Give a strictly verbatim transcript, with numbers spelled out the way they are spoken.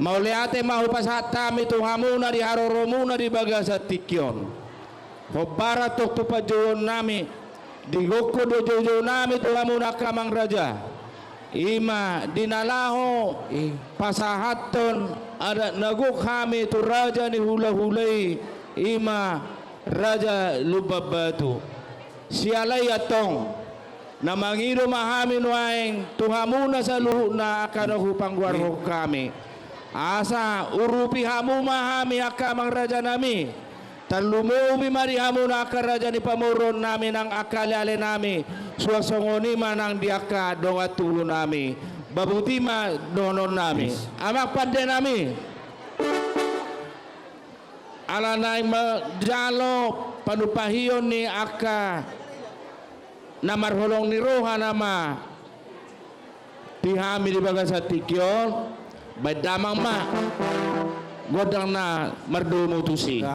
Mauliate ma hupasahat hami tu hamuna di haroromuna di bagasan tingki on. Hombar antong tu panjouonnami, di gokhon di joujounami tu hamuna angka amang raja. I ma di na laho pasahathon adat na gok hami tu raja ni hulahula i, i ma Raja Lumban Batu. Siala i antong, na mangido ma hami nuaeng tu hamuna saluhutna angka na hupanggoarhon hami. Asa urupi hamu ma hami angka amang rajanami. Tarlumobi ma di hamuna angka raja ni pamoruonnami nang angka alealenami. Suang songon i ma nang di angka dongan tubu nami. Baboti ma dohononnami. Amang pande nami. Ala naeng manjalo panumpahion ni angka na marholong ni roha nama di hami di bagasan tingki on, baen damang ma gondang na mardomu tusi.